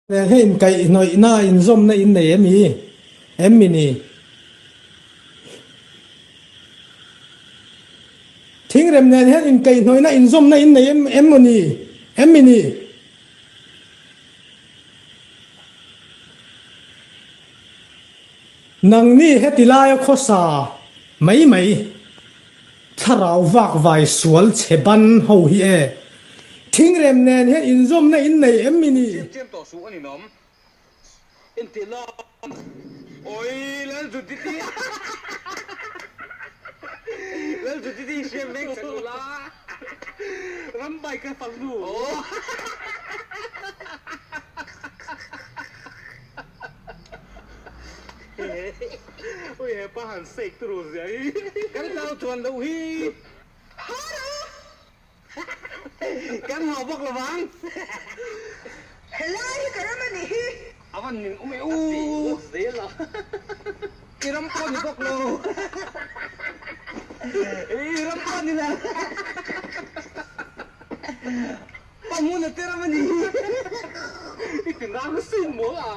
Hei inkaihhnawihna inzawmna in nei em i? Em mi ni? Thingrem nen hian inkaihhnawihna inzawmna in nei em em maw ni? Em mi ni? Nangni heti laia khawsa mai mai. Thlarau vak vai sual chhe ban ho hi e. Thingrem nen hian inzawmna in nei em mi ni? Chiam chiam tawh suh a ni nawm. Intih lawm. Awii Lalzutiti Lalzutiti hriam veng sak ula Rambai ka farnu. Ui hepa han sake turu zia hi. Kan hlau chuan loh hi. Kan hlau bawk lovang. Helai hi ka ram a nih hi. A van nin um e u. I ram pawh ni bawk lo. I ram pawh ni lo. Pa hmun a te ram a ni hi. I ti nang sin mawl a.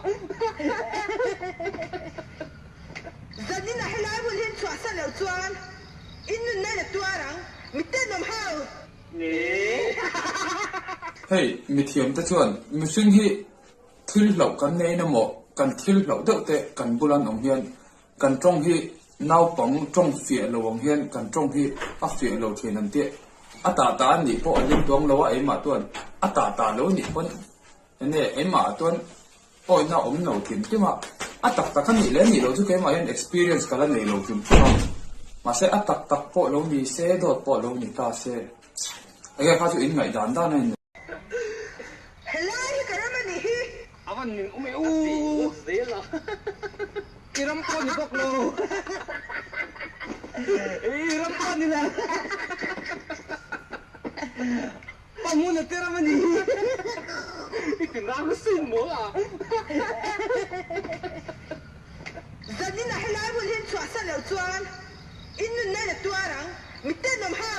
Zanin a helai hun hi chhuah san loh chuan in nunna la tuar ang, mi tenawm ho. Hei, mithiam te chuan mihring hi thil hlauh kan nei na maw, kan thil hlauh deuh te kan bula an awm hian kan tawng hi naupang tawng fiah lo ang hian kan tawng hi a fiah lo thin an tih. A tah tah a nih pawh a lim duang lo a eimah chuan a tah tah lo nih pawn enge eimah chuan awihna awm lo hrim hrim a, a tak tak a nih leh nih loh chu keimah hian experience ka la nei lo hrim hrim a, mahse a tak tak pawh lo ni se dawt pawh lo ni ta se enge kha chu in ngaih dan dan a in. Helai hi ka ram a nih hi. A van nin um e u. I ram pawh ni bawk lo. I ram pawh ni lo. Pa hmun a te ram a nih hi. I ti nang sin mawl a. Zanin a helai hun hi chhuah san loh chuan in nunna la tuar ang, mi tenawm ho.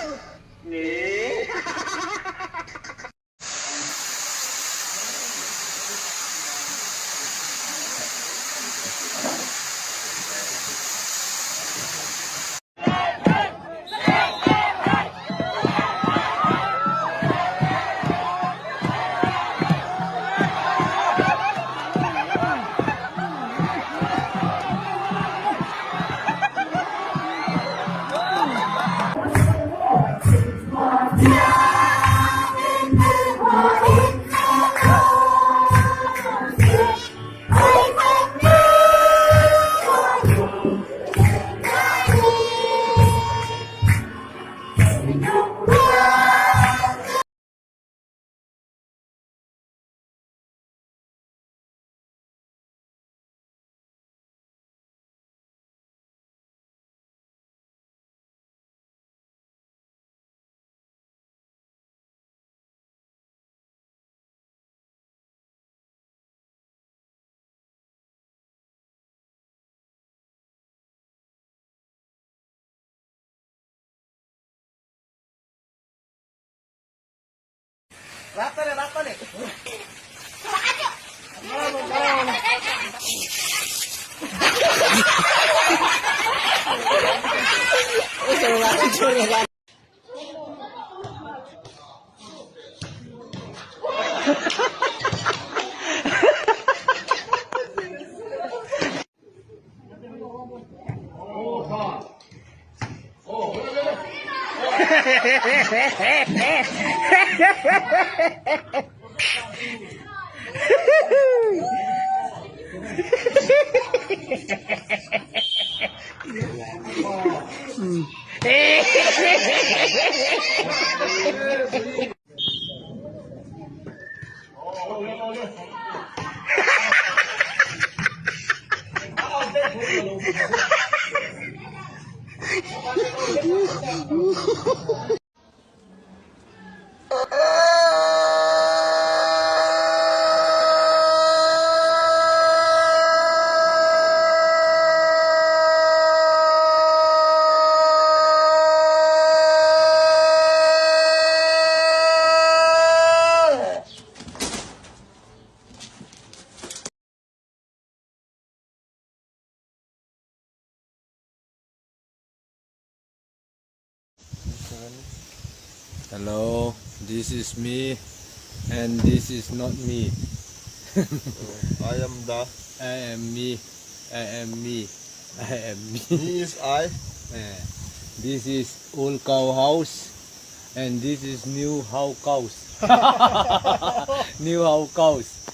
Hello, this is me and this is not me. I am the. I am me. I am me. I am me. Me is I. Eh, this is old cow house and this is new how cows. New how cows.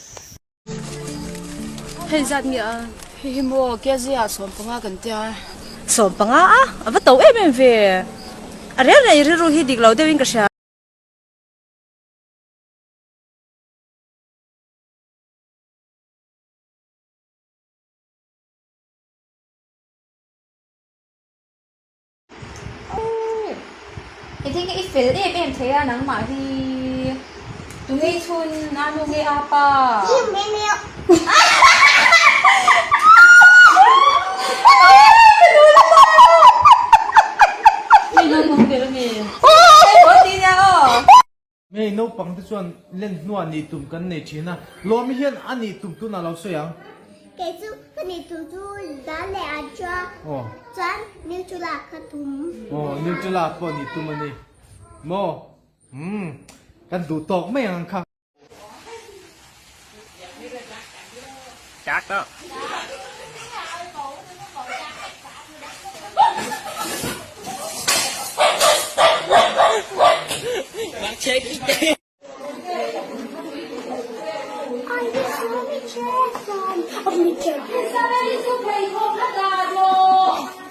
Hei zat nge a? Hei hi maw kg ah 15 kan tia. 15 a? A va to em em ve. A rel rei rilru hi dik lo deuhin ka hria. I thing i fel em em thei a nangmah hi tunge i chhun a nu nge a pa. Hei naupang te chuan len hnuah nih tum kan nei thin a, Lawmi hian a nih tum tunah lo sawi ang. Kei chu ka nih tum chu dan leh an chua chuan Nutella ka tum. Aw Nutella pawh nih tum a ni maw? Umm kan duh tawk mai ang kha.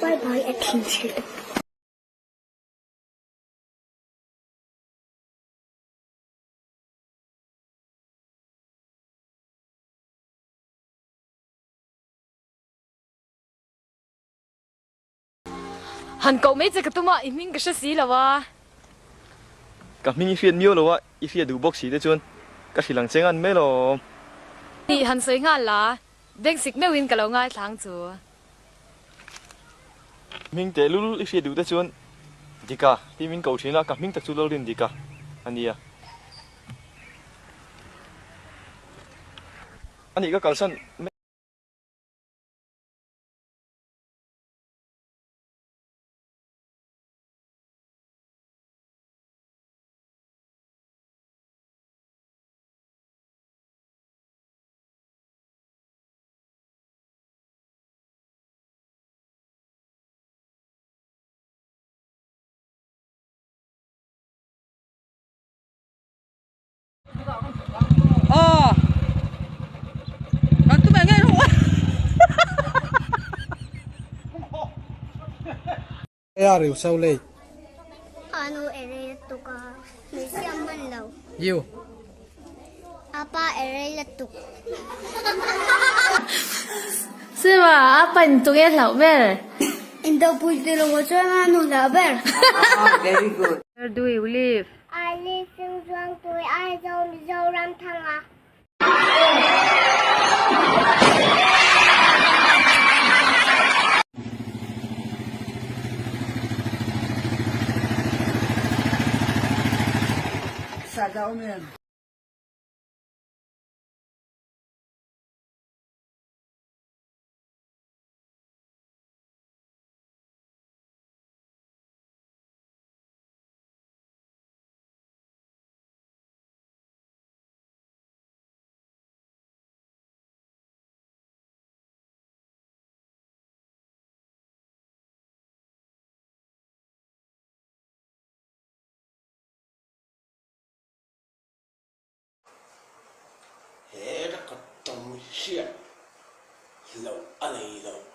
Bye bye a thinchhe lutuk. Han koh mai che ka tum a, i hming ka hre si lo a. Ka hming i hriat miau lo a, i hriat duh bawk si te chuan ka hrilh ang che ngan mai lawm. Tih han sawi nghal la, beng sik meuhin ka lo ngaithla ang chu. Hming tehlul i hriat duh te chuan Dika tih min ko thin a, ka hming tak chu Lalrin Dika a nia. A nih ka kalsan mai. Where are you so late? Anu erei lutuk a, min siam hman lo. You. Apa erei lutuk. Sima, apa in tunge hlauh ber? Indopui ti lo chuan anu hlauh ber. Very good. Where do you live? I live in Zuangtui, Aizawl, Mizoram, Thanga. He ka tawng hriat loh a nei lo.